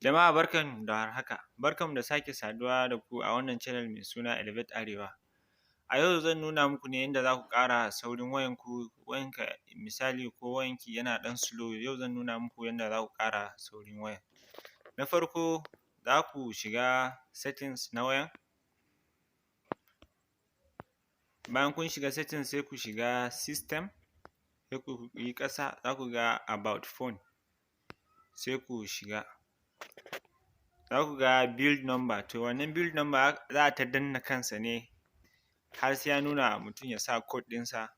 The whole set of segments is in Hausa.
Jama'a, barkanmu da warhaka, barkanmu da sake saduwa da ku a wannan channel mai suna Elevate Arewa. A yau zan nuna muku ne yanda za ku ƙara saurin wayanku, wayanka misali ko wayanki yana ɗan slow, yau zan nuna muku yanda za ku ƙara saurin wayan. Na farko, za ku shiga settings na wayan, bayan kun shiga settings, sai ku shiga system, sai ku yi ƙasa, za ku ga about phone, sai ku shiga. Za ku ga build number, to wannan build number za a ta danna kansa ne har sai ya nuna mutum ya sa code ɗinsa,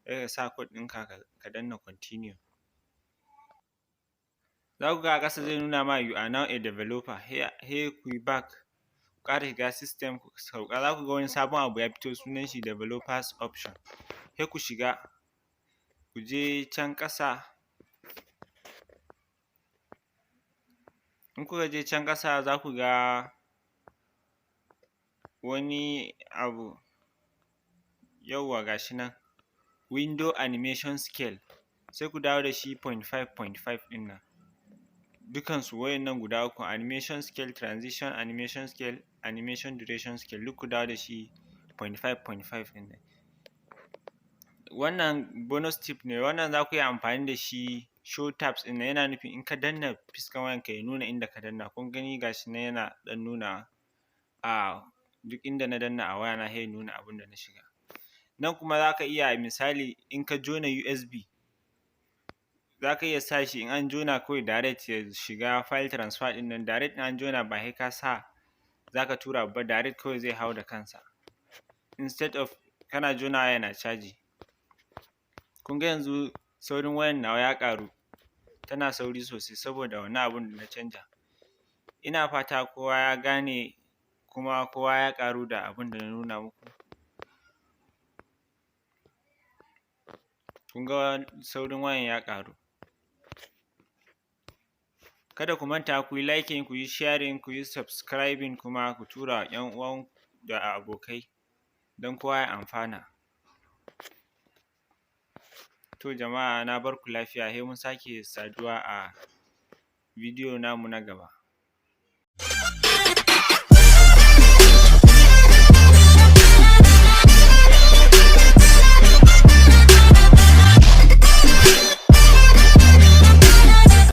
sai ka sa code ɗinka, ka danna continue. Za ku ga a ƙasa zai nuna ma "You are now a developer", sai ku yi back, ku ƙara shiga system, ku sauka, za ku ga wani sabon abu ya fito, sunan shi developers option, sai ku shiga, ku je can ƙasa. In kuka je can ƙasa, za ku ga wani abu, yawwa, ga shi nan, window animation scale, sai ku dawo da shi 0.5 0.5 ɗin nan. Dukansu waɗannan guda ukun, animation scale, transition animation scale, animation duration scale, duk ku dawo da shi 0.5 0.5 ɗin nan. Wannan bonus tip ne, wannan za ku iya amfani da shi. Show tabs ɗin nan yana nufin in ka danna fuskan wayanka, ya nuna inda ka danna. Kun gani, ga shi nan yana ɗan nunawa a duk inda na danna a wayana, sai ya nuna abunda na shiga. Nan kuma za ka iya, misali in ka jona USB, za ka iya sa shi in an jona kawai direct ya shiga file transfer ɗin nan direct. In an jona, ba sai ka sa za ka tura abu ba, direct kawai zai hau da kansa instead of kana jonawa yana caji. Kun ga yanzu saurin wayan nawa ya ƙaru, tana sauri sosai saboda wannan abun da na canja. Ina fata kowa ya gane kuma kowa ya ƙaru da abun da na nuna muku. Kun ga saurin wayan ya ƙaru. Kada ku manta ku yi liking, ku yi sharing, ku yi subscribing, kuma ku tura wa ƴan uwanku da abokai don kowa ya amfana. To jama'a, na bar ku lafiya, sai mun sake saduwa a bidiyo namu na gaba.